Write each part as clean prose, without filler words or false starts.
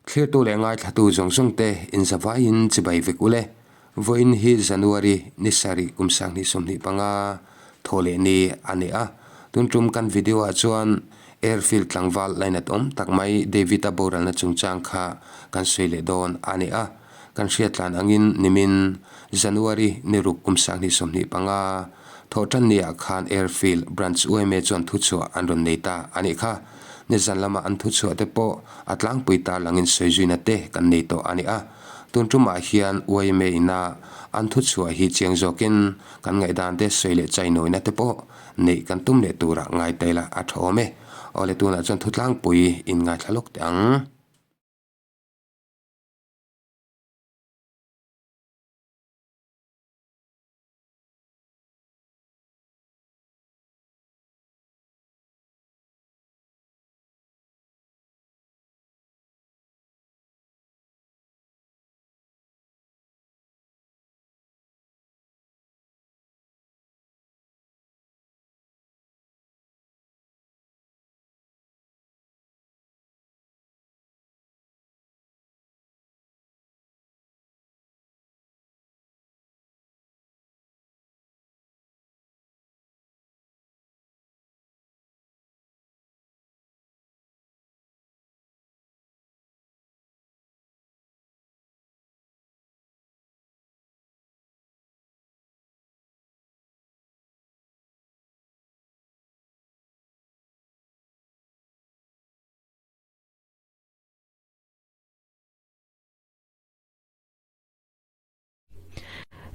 Thlirtu leh ngaithlatu zawng zawng te inzavaiin chibai vek ule. Vawiin hi January ni sarih kum 2025 thaw leh ni a ni a. Tun tum kan video ah chuan Airfield tlangval lainat awm tak mai David-a boralna chungchang kha kan sawi leh dawn a ni a. Kan hriat tlan angin nimin January ni ruk kum 2025 thawh tan ni ah khan Airfield Branch yma chuan thuchhuah an rawn nei ta a nih kha. Nizan lama an thuchhuah te pawh a tlangpui tar langin sawi zuina te kan nei tawh a ni a. Tun tumah hian yma ina an thuchhuah hi chiang zawkin kan ngaihdan te sawi leh chainawina te pawh neih kan tum leh turah ngai ta ila a tha awm e. Awle tunah chuan thutlangpui in ngaithla lawk teh ang.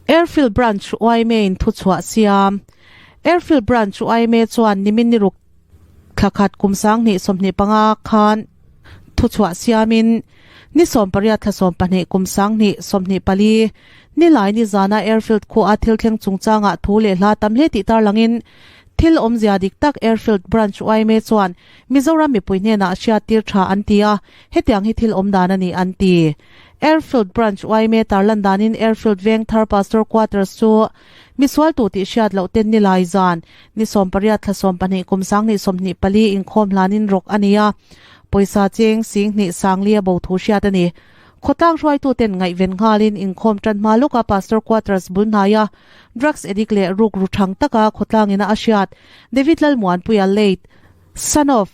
Airfield Branch yma in thuchhuah siam. Airfield Branch yma chuan nimin ni ruk thla khat kum 2025 khan thuchhuah siamin ni 18 thla 12 kum 2024 ni lai ni zana Airfield khu a thil thleng chungchanga thu leh hla tam hle tih tar langin thil awmzia dik tak Airfield Branch yma chuan Mizoram mipui hnenah hriat tir tha an ti a, hetiang hi thil awm dan a ni an ti. Airfield Branch yma tarlan danin Airfield veng thar Pastor Quarters chu misual tu tih hriat loh ten ni lai zan ni 18 thla 12 kum 2024 inkhawm hlanin rawk a ni a, pawisa cheng 10,000 sangli a bo thu hriat a ni. Khawtlang hruaitu ten ngaihven nghalin inkhawm tan hma lawka Pastor Quarters bul hnaia drugs addict leh ruk ru thang taka khawtlangina a hriat David Lalmuanpuia late son of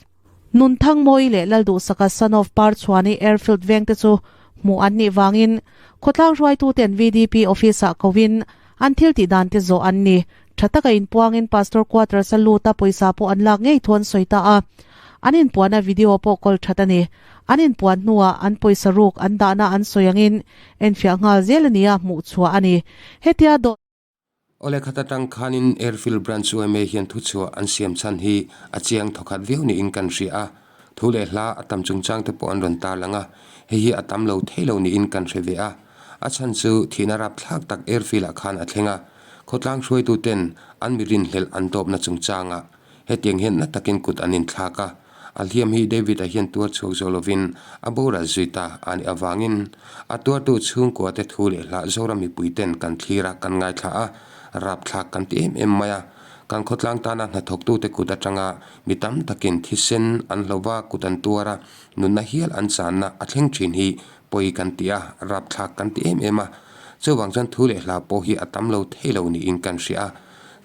Nunthang Mawi leh Lalduhsaka son of Parchhuani Airfield veng te chu hmuh an nih wangin khawtlang hruaitu ten VDP office ah kovin an thil tih dan te zawh an ni. Tha taka inpuangin Pastor Quarters a lut a pawisa pawh an lak ngei thu an sawi ta a. An inpuana video pawh kawl that a ni. An inpuan hnuah an pawisa ruk an dahna an sawi angin enfiah nghal zel a ni a hmuh chhuah a ni. Hetia dawt. Awle khat atang khanin Airfield Branch yma hian thuchhuah an siam chhan hi a chiang thawkhat viau niin kan hria a, thu leh hla a tam chungchang te pawh an rawn tarlang a, hei hi a tam lo thei lo niin kan hre ve a. A chhan chu thihna rapthlak tak Airfield ah khan a thleng a, khawtlang hruaitu ten an mi rinhlelh an tawpna chungchangah hetiang hian na takin kut an inthlak a. A hliam hi David-a hian tuar chhuak zawh lovin a boral zui ta a nih avangin a tuartu chhungkua te thu leh hla Zoram mipui ten kan thlir a, kan ngaithla a, rapthlak kan ti em em mai a. Kan khawtlang tana hnathawktute kut atanga mi tam takin thisen an hlauh a, kut an tuar a, nunna hial an channa a thleng thin hi pawi kan ti a, rapthlak kan ti em em a. Chuvang chuan thu leh hla pawh hi a tam lo thei lo niin kan hria a.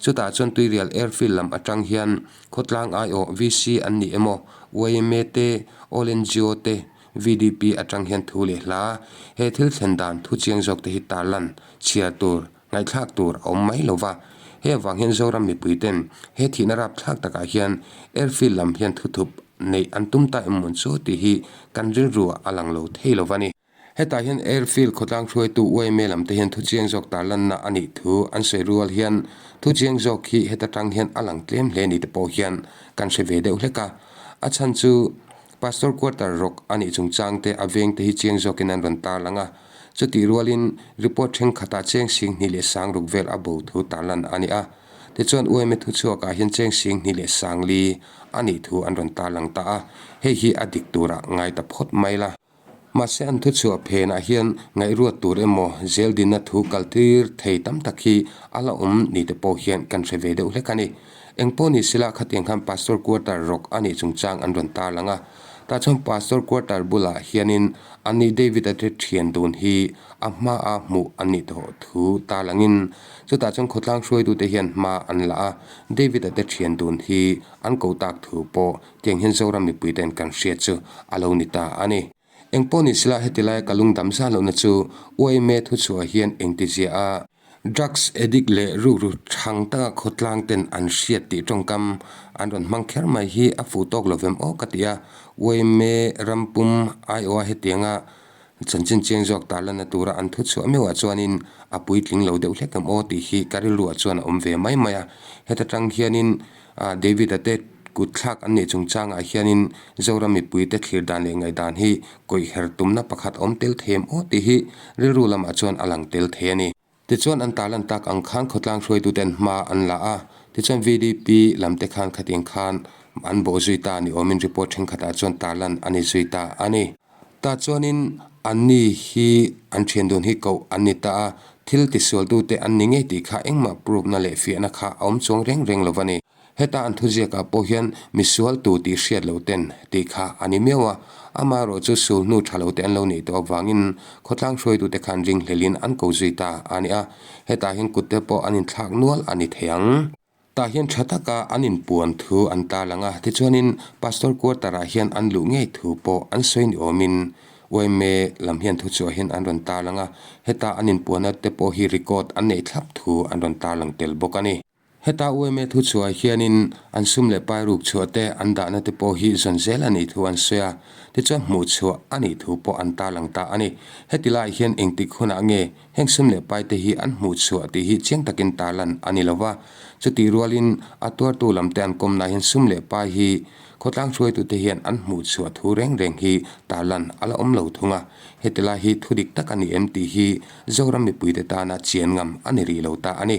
Chutah chuan Tuirial Airfield lam atang hian Khawtlang aiawh VC an ni emaw, yma te, All ngo te, VDP atang hian thu leh hla, he thil thlen dan thu chiang zawk te hi tarlan, chhiar tur, ngaihthlak tur a awm mai lo va. He avang hian Zoram mipui ten he thihna rapthlak takah hian airfield lam hian thuthup neih an tum ta em mawn chu tih hi kan rilru ah a lang lo thei lo va ni. Hetah hian Airfield khawtlang hruaitu yma lam te hian thuchiang zawk tarlanna a nih thu an sawi rual hian thuchiang zawk hi heta tang hian a lang tlem hle ni te pawh hian kan hre ve deuh hlek a. A chhan chu Pastor Quarter rawk a nih chungchang te a veng te hi chiang zawkin an rawn tarlang a. Chutih rualin report thenkhatah cheng 26,000 vel a bo thu tarlan a ni a. Tichuan yma thuchhuakah hian cheng 24,000 a nih thu an rawn tarlang ta a. Hei hi a dik turah ngai ta phawt mai la. Mahse an thuchhuah phenah hian ngaihruat tur emaw zeldinna thu kaltir thei tam tak hi a la awm ni te pawh hian kan hre ve deuh hlek a ni. Engpawh ni sela khatiang khan Pastor Quarter rawk a nih chungchang an rawn tarlang a. Tah chuan Pastor quarter bulah hianin ani David-a te thian dun hi a hmaa hmuh an nih tawh thu tarlangin chutah chuan khawtlang hruaitute hian hma an la a, David-a te thian dun hi an ko tak thu pawh tiang hian Zoram mipui ten kan hriat chu a lo ni ta a ni. Eng pawh ni sela heti laia ka lungdam zah lohna chu UIMA thuchhuah hian engtizia a Drugs addict leh rukru thang taka khawtlang ten an hriat tih tawngkam an rawn hmang kher mai hi a fuh tawk lo vem aw ka ti a, UIMA rampum aiawha hetianga chanchin chiang zawk tarlanna tura an thuchhuah meuhah chuanin a puitling lo deuh hlek em aw tih hi ka rilruah chuan a awm ve mai mai a, heta tang hianin David-a te kut thlak an nih chungchangah hianin Zoram mipuite thlir dan leh ngaihdan hi kawihher tumna pakhat awm tel thei em aw tih hi rilru lamah chuan a lang tel thei a ni. Tichuan an tarlan tak ang khan khawtlang hruaituten hma an la a, tichuan VDP lam te khan khatiang khan an bawh zui ta ni awmin report thenkhatah chuan tarlan a ni zui ta a ni. Tah chuanin anni hi an thian dun hi koh an ni ta a, thil tisualtute an ni ngei tih kha engmah proof-na leh fiahna kha a awm chuang reng reng lo va ni. Heta an thuziakah pawh hian misualtu tih hriat loh ten tih kha a ni miau a, amaherawh chu sul hnu tha lo te an lo neih tawh avangin khawtlang hruaitute khan ringhlelin an ko zui ta a ni a, hetah hian kutte pawh an inthlak nual a ni thei ang. Tah hian tha taka an inpuan thu an tarlang a, tichuanin Pastor quarter-ah hian an luh ngei thu pawh an sawi ni awmin yma lam hian thuchhuah hian an rawn tarlang a, heta an inpuanna te pawh hi record an neih thlap thu an rawn tarlang tel bawk a ni. Heta yma thuchhuah hianin an sum leh pai ruk chhuah te an dahna te pawh hi zawn zel a nih thu an sawi a, tichuan hmuh chhuah a nih thu pawh an tarlang ta a ni. Heti laiah hian engtik hunah nge Heng sum leh paite hi an hmuh chhuah tih hi chiang takin tarlan a ni lo va, chutih rualin a tuartu lamte an kawmna hian sum leh pai hi khawtlang hruaitute hian an hmuh chhuah thu reng reng hi tarlan a la awm lo thung a, heti lai hi thu dik tak a ni em tih hi Zoram mipuite tana chian ngam a ni rih lo ta a ni.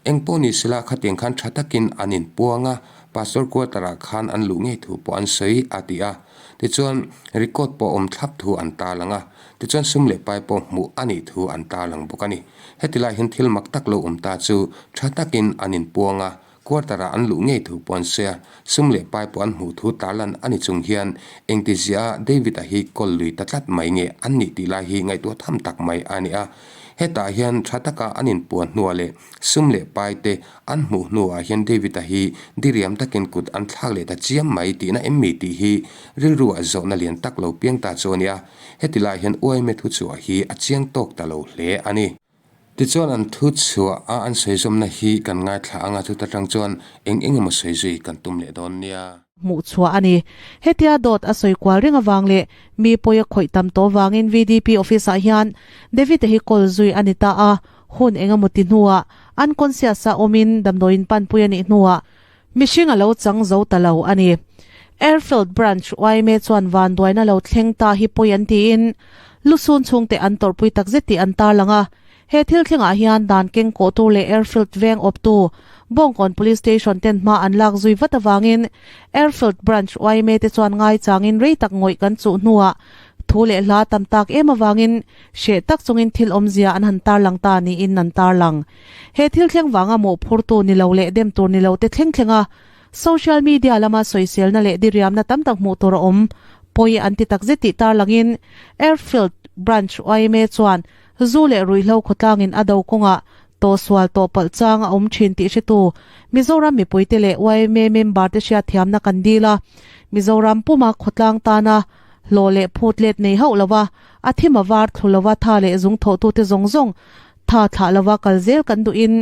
Eng pawh ni sela khatiang khan tha takin an inpuang a, Pastor quarter-ah khan an luh ngei thu pawh an sawi a ti a, tichuan record pawh awm thlap thu an tarlang a. Tichuan sum leh pai pawh hmuh a nih thu an tarlang bawk a ni. Heti lai hian thil mak tak lo awm ta chu tha takin an inpuang a, quarter-ah an luh ngei thu pawh an sawi a, sum leh pai pawh an hmuh thu tarlan a ni chung hian engtizia David-a hi kawl lui ta tlat mai nge an nih tih lai hi ngaihtuah tham tak mai a ni a. Hetah hian tha taka an inpuan hnuah leh sum leh pai te an hmuh hnuah hian David-a hi diriam takin kut an thlak leh ta chiam mai tihna em mi tih hi rilruah zawhna lian tak lo piang ta chu a ni a. Heti lai hian uaime thuchhuah hi a chiang tawk ta lo hle a ni. Tichuan an thuchhuah a an sawi zawmna hi kan ngaithla ang a, chuta tang chuan eng eng emaw sawi zui kan tum leh dawn nia. Hmuh chhuah a ni. Hetia dawt a sawi kual reng avang leh mi pawi a khawih tam tawh vangin VDP office ah hian David-a hi kawl zui a ni ta a, hun eng emaw ti hnuah unconscious a awmin damdawiin panpui a nih hnuah Mihring a lo chang zo ta lo a ni. Airfield Branch yma chuan vanduaina lo thleng ta hi pawi an tiin lusun chhungte an tawrhpui takzet tih an tarlang a. He thil thlengah hian dan keng kawhtu leh Airfield veng awptu Bawngkawn Police Station ten hma an lak zui vat avangin Airfield Branch yma te chuan ngaichangin rei tak ngawih kan chuh hnuah thu leh hla tam tak em avangin hreh tak chungin thil awmzia an han tarlang ta niin an tarlang. He thil thleng vanga mawhphurtu ni lo leh dem tur ni lo te thleng thleng a, social media lama sawiselna leh diriamna tam tak hmuh tur a awm. Pawi an ti takzet tih tarlangin Airfield Branch yma chuan zu leh ruihhlo khawtlangin a do kawngah tawhsual tawh palh chang a awm thin tih hretu Mizoram mipuite leh yma member te hriatthiamna kan dil a, Mizoram puma khawtlang tana hlawh leh phut let nei hauh lova a thim a var thlu lova tha leh zung thawhtute zawng zawng Tha thlah lova kal zel kan duhin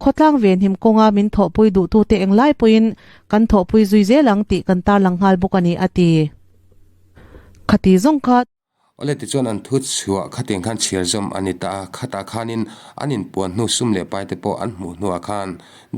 khawtlang venhim kawnga min thawhpui duhtute englai pawhin kan thawhpui zui zel ang tih kan tarlang nghal bawk a ni, a ti. Khati zawng kha. Awle tichuan an thu chhuah khatiang khan chhiar zawm a ni ta a, khatah khanin an inpuan hnu sum leh paite pawh an hmuh hnuah khan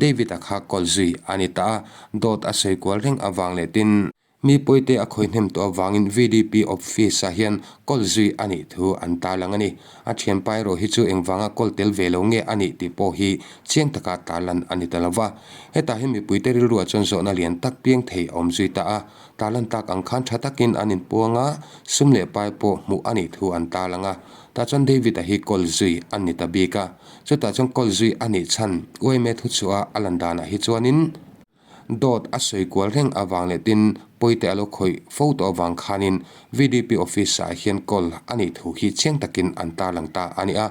David-a kha kawl zui a ni ta a, dawt a sawi kual reng avang leh tin, Mi pawite a khawi hnem tawh avangin VDP office-ah hian kawl zui a nih thu an tarlang a ni. A thianpa erawh hi chu engvanga kawl tel ve lo nge a nih tih pawh hi chiang taka tarlan a ni ta lo va. Hetah hian mipuite rilruah chuan zawhna lian tak piang thei a awm zui ta a. Tarlan tak ang khan tha takin an inpuang a, sum leh pai pawh hmuh a nih thu an tarlang a. Tah chuan David-a hi kawl zui a ni ta bik a. Chutah chuan kawl zui a nih chhan uaime thuchhuah a lan danah hi chuanin. dawt a sawi kual reng avang leh tin pawite a lo khawih fo tawh avang khanin VDP office ah hian call a nih thu hi chiang takin an tarlang ta a ni a.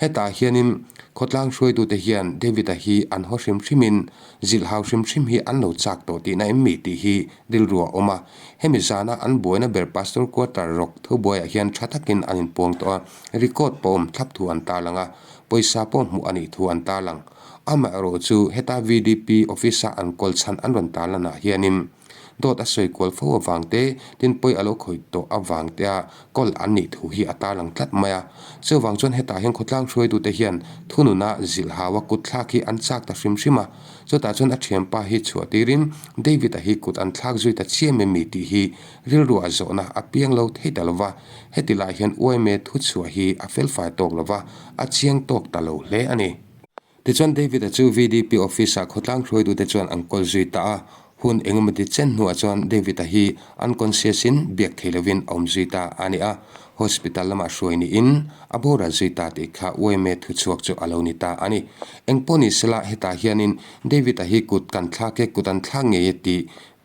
Hetah hianin khawtlang hruaitute hian David-a hi an haw hrim hrimin zilhhau hrim hrim hi an lo chak tawh tihna em mi tih hi rilru a awm a. Hemi zana an buaina ber Pastor Quarter rawk thubuaiah hian tha takin an inpuang tawh a, record pawh awm thlap thu an tarlang a, pawisa pawh hmuh a nih thu an tarlang. Amaherawh chu heta VDP office-a an kawl chhan an rawn tarlanah hianin dawt a sawi kual fo avang te, tin pawi a lo khawih tawh avang tea kawl an nih thu hi a tarlang tlat mai a. Chuvang chuan hetah hian khawtlang hruaitute hian thununa zilhhaua kut thlak hi an chak ta hrim hrim a. Chutah chuan a thianpa hi chhuah tirin David-a hi kut an thlak zui ta chiam em mi tih hi rilruah zawhna a piang lo thei ta lova. Heti lai hian uaime thuchhuah hi a felfai tawk lova, a chiang tawk ta lo hle a ni. Tichuan David-a chu VDP office-ah khawtlang hruaitute chuan an kawl zui ta a, hun engemawti chen hnuah chuan David-a hi unconscious-in biak thei lovin a awm zui ta a ni a, hospital lamah hruai niin a boral zui ta tih kha yma thuchhuak chu a lo ni ta a ni. Engpawh ni sela hetah hianin David-a hi kut kan thlak e, kut an thlak ngei e tih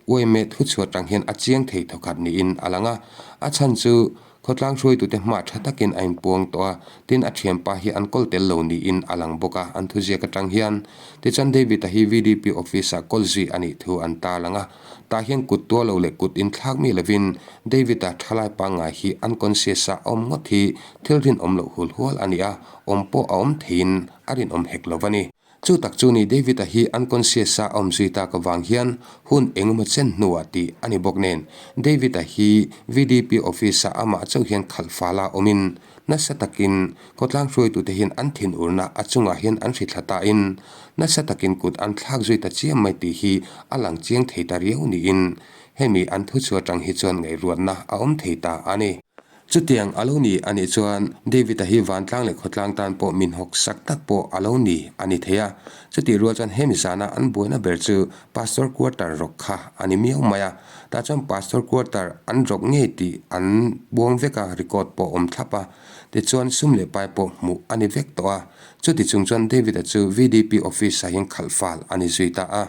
Uaime thuchhuah tang hian a chiang thei thawkhat niin a lang a, a chhan chu khawtlang hruaitute hmah tha takin a inpuang tawh a, tin a thianpa hi an kawl tel lo niin a lang bawk a, an thuziak atang hian. Tichuan David-a hi VDP office-ah kawl zui a nih thu an tarlang a, tah hian kut tuah lo leh kut inthlak mi lovin David-a thalai pangngai hi unconscious-a a awm ngawt hi thil rinawm loh hul hual a ni a, awm pawh a awm theiin a rinawm hek lo a ni. Chu tak chu ni David-a hi unconscious-a a awm zui tak avang hian hun engemaw chen hnuah tih a ni bawk nen David-a hi VDP office-ah amah chauh hian khalh fala awmin nasa takin khawtlang hruaitute hian an thinurna a chungah hian an hri thla tain nasa takin kut an thlak zui ta chiam mai tih hi a lang chiang thei ta riau niin hemi an thuchhuah atang hi chuan ngaihruatna a awm thei ta a ni. Chutiang a lo ni a nih chuan David-a hi vantlang leh khawtlang tan pawh min hawk sak tak pawh a lo ni a ni thei a. Chutih rual chuan hemi zana an buaina ber chu Pastor Quarter rawk kha a ni miau mai a. Tah chuan Pastor Quarter an rawk ngei tih an buang vek a, record pawh awm thlap a. Tichuan sum leh pai pawh hmuh a ni vek tawh a. Chuti chung chuan David-a chu VDP office-ah hian khalh fal a ni zui ta a.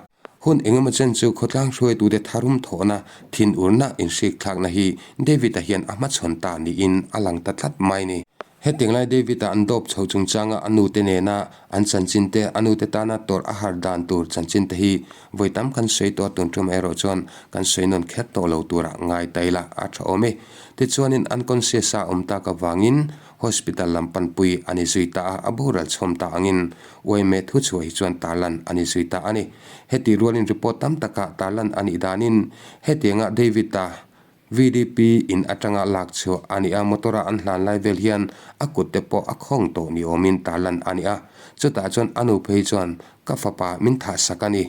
Hun engemaw chen chu khawtlang hruaitute tharum thawhna, thinurna inhrikthlakna hi David-a hian a hmachhawn ta niin a lang ta tlat mai ni. Hetiang lai David-a an dawp chho chungchanga a nute nena an chanchin te, a nute tana tawrh a har dan tur chanchin te hi vawi tam kan sawi tawh a, tun tum erawh chuan kan sawi nawn kher tawh lo tura ngai ta ila a tha awm e. Tichuanin unconscious-a awm tak avangin Hospital lam panpui a ni zui ta a, a boral chhawm ta angin yma thuchhuah hi chuan tarlan a ni zui ta a ni. Heti rualin report tam takah tarlan a nih danin hetianga David-a VDP in atanga lak chhuah a ni a, motor-a an hlan lai vel hian a kut te pawh a khawng tawh ni awmin tarlan a ni a, chutah chuan a nu phei chuan ka fapa min thahsak a ni.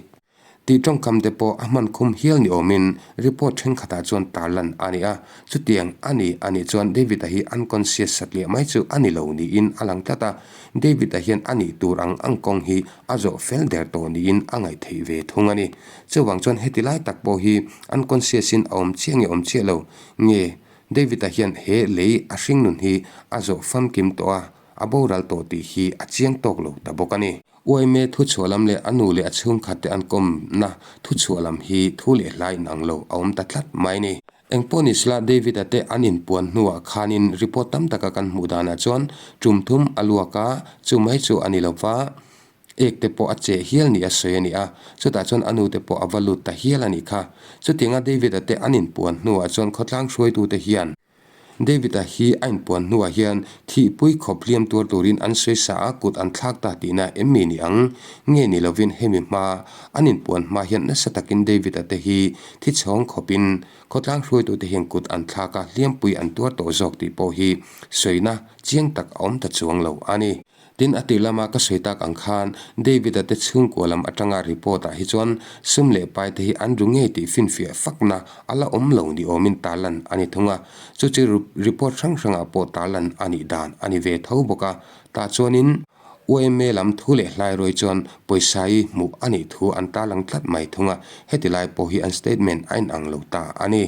Tih tawngkam te pawh a hman khum hial ni awmin report thenkhatah chuan tarlan a ni a, chutiang a ni a nih chuan David-a hi unconscious satliah mai chu a ni lo niin a lang tlat a, David-a hian a nih tur ang ang kawng hi a zawh fel der tawh niin a ngaih theih ve thung a ni. Chuvang chuan heti lai tak pawh hi unconscious-in a awm chiah nge awm chiah lo nge David-a hian he lei a hringnun hi a zawh famkim tawh a, a boral tawh tih hi a chiang tawk lo ta bawk a ni. Uaime thuchhuah lam leh a nu leh a chhungkhat te an kawmna thuchhuah lam hi thu leh hla inang lo a awm ta tlat mai ni. Engpawh ni sela David-a te an inpuan hnuah khanin report tam taka kan hmuh danah chuan tum thum a luak a, chu mai chu a ni lo va, ek te pawh a cheh hial ni a sawi a ni a, chutah chuan a nu te pawh a va lut ta hial a nih kha. Chutianga David-a te an inpuan hnuah chuan khawtlang hruaitute hian, David-a hi a inpuan hnuah hian thihpui khawp hliam tuar turin an sawi sa a, kut an thlak ta tihna em mi ni ang? Nge ni lovin hemi hma an inpuan hma hian nasa takin David-a te hi thi chhawng khawpin khawtlang hruaitute hian kut an thlak a, hliampui an tuar tawh zawk tih pawh hi sawina chiang tak a awm ta chuang lo a ni. Tin, a tir lama ka sawi tak ang khan David-a te chhungkua lam atanga report-ah hi chuan sum leh pai te hi an ru ngei tih finfiah fakna a la awm lo ni awmin tarlan a ni thung a. Chu chu report hrang hrangah pawh tarlan a nih dan a ni ve tho bawk a. Tah chuanin yma lam thu leh hlairuai chuan pawisa hi hmuh a nih thu an tarlang tlat mai thung a, heti lai pawh hi an statement a inang lo ta a ni.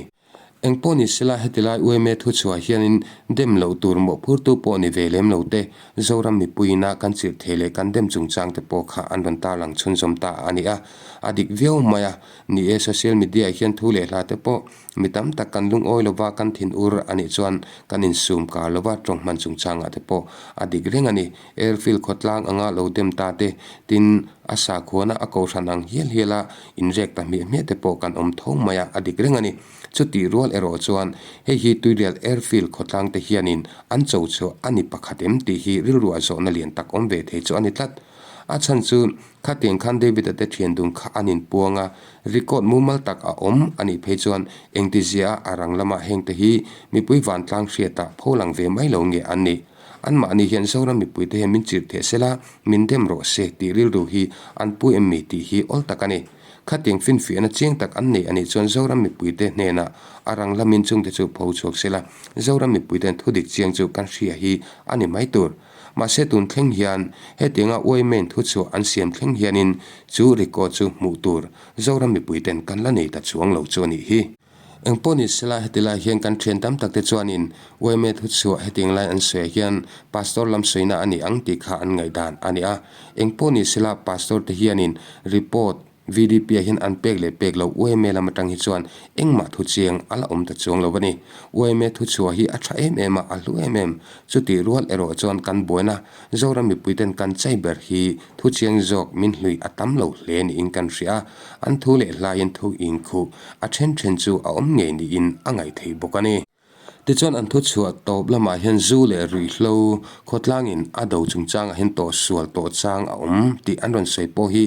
Engpawh ni sela heti lai yma thuchhuah hianin dem loh tur mawhphurtu pawh ni ve lem lo te, Zoram mipuiina kan chirh thei leh kan dem chungchang te pawh kha an rawn tarlang chhunzawm ta a ni a. A dik viau mai a, ni e social media hian thu leh hla te pawh mi tam tak kan lungawi lova kan thin ur a nih chuan kan insum kar lova tawng hman chungchangah te pawh a dik reng a ni. Airfield khawtlang anga lo dem ta te, tin a sakhuana a kohhran ang hial hial a inrek ta hmiah hmiah te pawh kan awm tho mai a, a dik reng a ni. Chutih rual erawh chuan hei hi Tuirial Airfield khawtlang te hianin an cho chhuah a ni pakhat em tih hi rilruah zawhna lian tak awm ve thei chu a ni tlat. A chhan chu khatiang khan David-a te thian dun kha an inpuang a, record mumal tak a awm a nih phei chuan engtizia a rang lamah hengte hi mipui vantlang hriatah pholang ve mai lo nge an nih. Anmahni hian Zoram mipuite hian min chirh theh sela, min dem rawh se tih rilru hi an pu em mi tih hi awl tak a ni. Khatiang finfiahna chiang tak an nei a nih chuan Zoram mipuite hnenah a rang lamin chungte chu pho chhuak sela, Zoram mipuiten thudik chiang chu kan hria hi a ni mai tur. Mahse tun thleng hian hetianga Uaimain thuchhuah an siam thleng hianin chu record chu hmuh tur Zoram mipuiten kan la nei ta chuang lo chu a nih hi. Engpawh ni sela heti lai hian kan thian tam tak te chuanin yma thuchhuah hetiang lai an sawi ah hian Pastor lam sawina a ni ang tih kha an ngaihdan a ni a. Engpawh ni sela Pastor te hianin report VDP ah hian an pek leh pek lo yma lam atang hi chuan engmah thuchiang a la awm ta chuang lo a ni. Yma thuchhuah hi a tha em em a, a hlu em em. Chutih rual erawh chuan kan buaina Zoram mipuiten kan chai ber hi thuchiang zawk min hlui a tam lo hle niin kan hria a, an thu leh hlaiin thu inkhuh a then then chu a awm ngei niin a ngaih theih bawk a ni. Tichuan an thuchhuah tawp lamah hian zu leh ruihhlo khawtlangin a do chungchangah hian tawhsual tawh chang a awm tih an rawn sawi pawh hi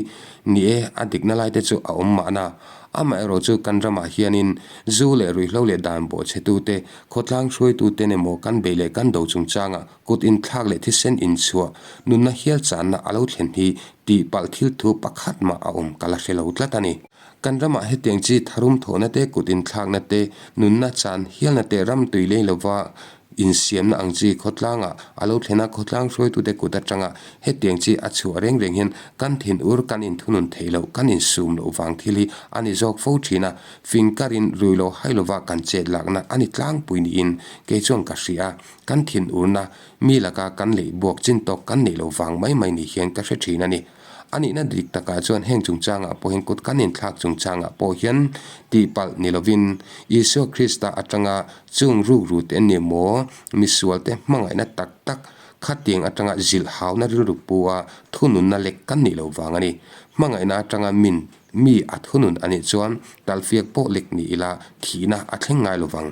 ni e, a dikna laite chu a awm mahna. Amaherawh chu kan ramah hianin zu leh ruihhlo leh dan bawhchhetute, khawtlang hruaituten emaw kan beih leh kan do chungchangah Kut inthlak leh thisen inchhuah nunna hial channa a lo thlen hi tihpalh thil thu pakhat mah a awm ka la hre lo tlat a ni. Kan ramah hetiang chi tharum thawhna te, kut inthlakna te, nunna chan hialna te ram tui lei lova insiamna ang chi khawtlangah a lo thlen a, khawtlang hruaitute kut atanga hetiang chi a chhuah reng reng hian kan thinur kan inthunun theih loh, kan insum loh vang thil hi a ni zawk fo thin a, fing karin rui lo hai lova kan chet lakna a ni tlangpui niin kei chuan ka hria. Kan thinurna, mi laka kan leih buak chin tawk kan neih lo vang mai mai ni hian ka hre thin a ni. A nihna dik takah chuan heng chungchangah pawh hian kut kan inthlak chungchangah pawh hian tihpalh ni lovin Isua Krista atanga chung rukru te ni maw misualte hmangaihna tak tak khatiang atanga zilh hauna rilru pu a thununna lek kan nih lo vang a ni. Hmangaihna atanga min mi a thunun a nih chuan talfiak pawh lek ni ila thihna a thleng ngai lo vang.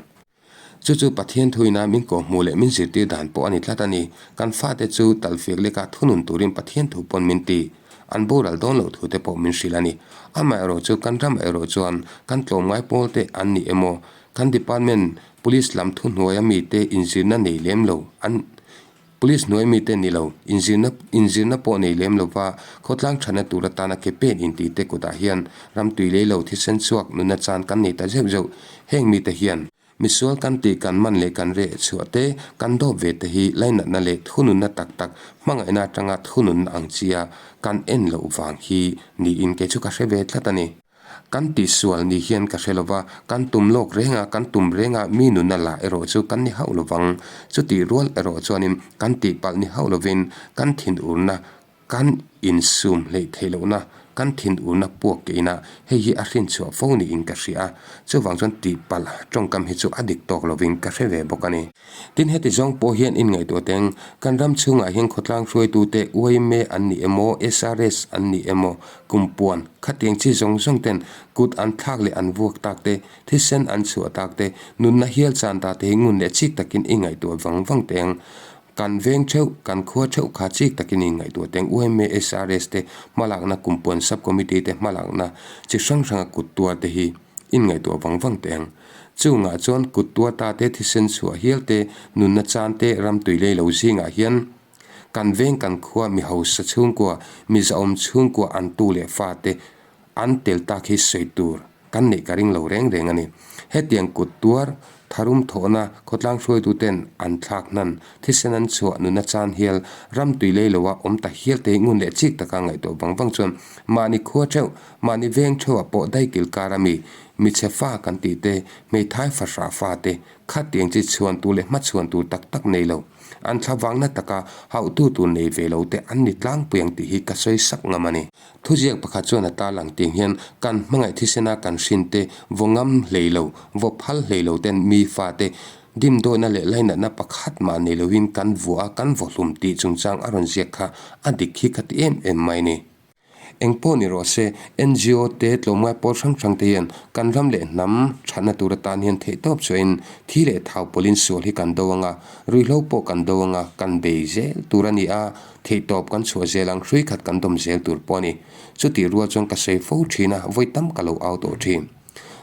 Chu chu Pathian thuina min kawhhmuh leh min zirtir dan pawh a ni tlat a ni. Kan fate chu talfiak leka thunun turin Pathian thu pawn min ti. An boral dawn loh thute pawh min hrilh a ni. Amaherawh chu kan ramah erawh chuan kan tlawmngai pawlte an ni emaw, kan department police lam thuhnuaia mite inzirna nei lem lo an Police hnuai mite ni lo, inzirna inzirna pawh nei lem lova khawtlang thatna tur atana ke pen intih te kutah hian ram tui lei lo thisen chhuak nunna chan kan nei ta zeuh zeuh. Heng mite hian misual kan tih kan man leh kan reh chhuah te, kan dawp ve te hi lainatna leh thununna tak tak hmangaihna atanga thununna ang chia kan en loh vang hi niin kei chu ka hre ve tlat a ni. Kan tihsual ni hian ka hre lova, kan tum lawk reng a, kan tum reng a, mi nuna lah erawh chu kan ni hauh lovang. Chutih rual erawh chuanin kan tihpalh ni hauh lovin kan thinurna, kan insum hleih theih lohna, kan thinurna puak ke ina hei hi a hrinchhuah fo niin ka hria a. Chuvang chuan tihpalh tawngkam hi chu a dik tawk lovin ka hre ve bawk a ni. Tin, heti zawng pawh hian inngaihtuah teng, kan ram chhungah hian khawtlang hruaitute yma an ni emaw, SRS an ni emaw, kumpuan, khatiang chi zawng zawng ten kut an thlak leh an vuak tak te, thisen an chhuah tak te, nunna hial chan ta te hi ngun leh chik takin i ngaihtuah vang vang teng. Kan veng theuh, kan khua theuh kha chik takin i ngaihtuah teng. Yma, SRS te hmalakna, kumpuan sub committee te hmalakna chi hrang hranga kut tuar te hi inngaihtuah vang vang teng. Chungah chuan kut tuar ta te, thisen chhuah hial te, nunna chan te, ram tui lei lo zingah hian kan veng kan khua mi hausa chhungkua, mi zahawm chhungkua an tu leh fa te an tel tak hi sawi tur kan neih ka ring lo reng reng a ni. Hetiang kut tuar, tharum thawhna, khawtlang hruaitu ten an thlak hnan, thisen an chhuah, nunna chan hial, ram tui lei loa awm ta hial te hi ngun leh chik taka ngaihtuah vang vang chuan mahni khua theuh, mahni veng theuhah pawh daikil kar a mi. Michhe fa kan tih te, hmeithai fahrah fa te, khatiang chi chhuan tur leh hmachhuan tur tak tak nei lo. An thlavangna taka hauhtu tur nei ve lo te an ni tlangpui ang tih hi ka sawi sak ngam a ni. Thuziak pakhat chuan a tarlang tiang hian kan hmangaih thisena kan hrin te vaw ngam hlei lo, vaw phal hlei lo ten mi fa te dimdawina leh lainatna pakhat mah nei loin kan vua a, kan vaw hlum tih chungchang a rawn ziak kha a dik hi ka ti em em mai ni. Eng pawh ni rawh se, ngo te tlawmngai pawl hrang hrang te hian kan ram leh hnam thatna tur atan hian theihtawp chuahin thi leh thau pawlhin sual hi kan do ang a, ruihhlo pawh kan do ang a, kan bei zel tur a ni a, theihtawp kan chhuah zel ang, hrui khat kan dawm zel tur pawh a ni. Chutih rual chuan ka sawi fo thin a, vawi tam ka lo au tawh thin.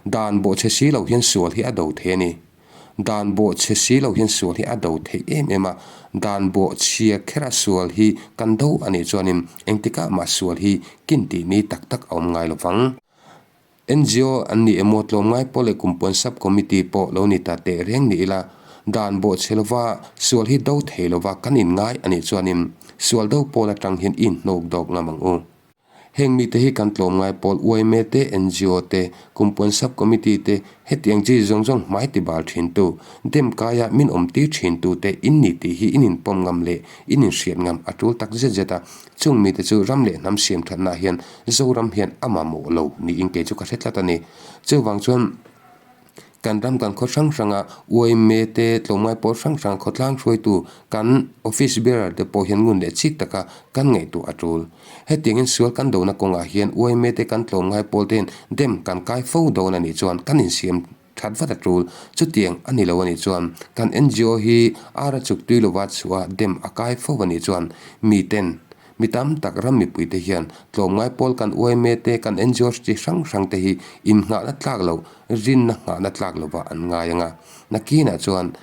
Dan bawhchhe si lo hian sual hi a do thei a ni. Dan bawhchhe si lo hian sual hi a do theih em em a, dan bawhchhia khera sual hi kan do a nih chuanin engtikah mah sual hi kin tih ni tak tak a awm ngai lo vang. Ngo an ni emaw tlawmngai pawh leh kumpuan sub committee pawh lo ni ta teh reng ni ila, dan bawhchhe lova sual hi do thei lova kan inngai a nih chuanin sual do pawl atang hian i inhnawk dawk ngam ang u. Heng mite hi kan tlawmngai pawl yma te, ngo te, Kumpuan Sub Committee te, hetiang chi zawng zawng hmai ti bal thintu, dem kaia min awm tir thintu te in ni tih hi in inpawm ngam leh in inhriat ngam a tul tak zet zet a. Chung mite chu ram leh hnam siam thatna hian Zoram hian a mamawh lo niin kei chu ka hre tlat a ni. Chuvang chuan. Kan ram kan khaw hrang hranga yma te, tlawmngai pawl hrang hrang khawtlang hruaitu kan office bearer te pawh hian ngun leh chik taka kan ngaihtuah a tul. Hetiangin sual kan dona kawngah hian yma te kan tlawmngai pawl te hian dem kan kai fo dawn a nih chuan kan insiam that vat a tul. Chutiang a ni lo a nih chuan kan ngo hi ara chuk tui lova chhuah a dem a kai fo a nih chuan miten Mi tam tak ram mipuite hian tlawmngai pawl kan yma te, kan NGOs chi hrang hrang te hi innghahna tlak loh, rinna nghahna tlak lovah an ngai ang a. Nakinah chuan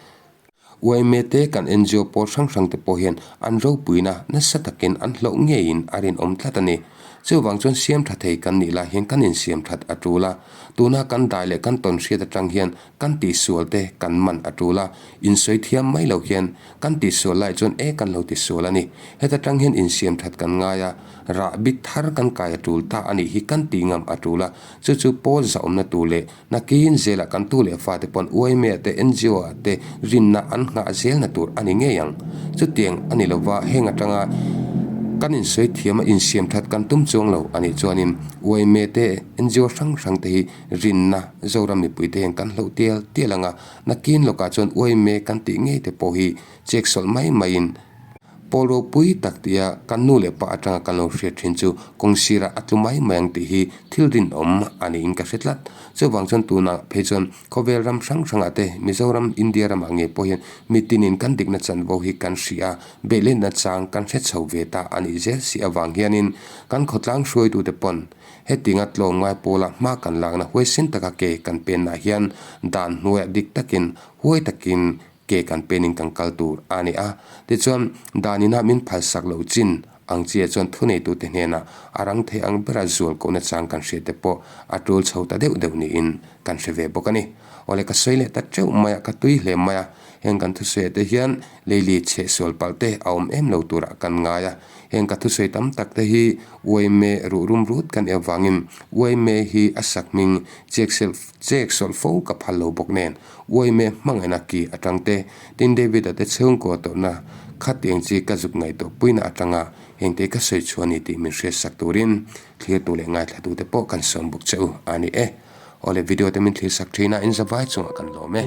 yma te, kan ngo pawl hrang hrang te pawh hian an ropuina nasa takin an hlauh ngeiin a rinawm tlat a ni. Chuvang chuan siam tha thei kan nih lai hian kan insiam that a tul a. Tuna kan dai leh kan tawn hriat atang hian kan tihsual te kan man a tul a, insawi thiam mai lo hian Kan tihsual lai chuan e kan lo tisual a ni. Heta tang hian insiam that kan ngai a, rah bit thar kan kai a tul ta a nih hi kan tih ngam a tul a. Chu chu pawl zahawmna tur leh nakin zelah kan tu leh fate pawn yma te ngo ah te rinna an nghah zelna tur a ni ngei ang. Chutiang a ni lova heng atanga kan insawi thiam a insiam that kan tum chuang lo a nih chuanin yma te ngo hrang hrang te hi rinna Zoram mipuite hian kan hloh tial tial ang a. Nakin lawkah chuan uaime kan tih ngei te pawh hi chek sawlh mai maiin pawl ropui tak tia kan nu leh pa atanga kan lo hriat thin chu kawng sirah a tlu mai mai ang tih hi thil rinawm a niin ka hre tlat. Chuvang chuan tunah phei chuan khawvel ram hrang hrangah te Mizoram, India ramah ngei pawh hian mitinin kan dikna chanvo hi kan hria a, beihlenna chang kan hre chho ve ta a nih zel si avang hianin kan khawtlang hruaitute pawn Hetinga tlawmngai pawla hma kan lakna huaisen taka ke kan penah hian dan hnuaiah dik takin, huai takin ke kan penin kan kal tur a ni a. Tichuan, daninah min phalsak loh chin ang chiah chuan thuneitute hnenah a rang thei ang bera zual kohna chang kan hriat te pawh a tul chho ta deuh deuh niin kan hre ve bawk a ni. Awle ka sawi leh ta teuh mai a, ka tui hle mai a, heng kan thusawiah te hian leili chheh sual palh te a awm em lo turah kan ngai a. Heng ka thusawi tam tak te hi Uaime ruh rum rut kan ep vangin Uaime hi a sak hming chek selh chek sawlh fo ka phal lo bawk nen Uaime hmangaihna ki atang te tin David-a te chhungkaw tawrhna khatiang chi ka zuk ngaihtuah puina atanga hengte ka sawi chhuah a ni tih min hriat sak turin thlirtu leh ngaithlatute pawh kan sawm bawk che u a ni e. Awle video te min thlir sak thin a inzavai chungah kan lawm e.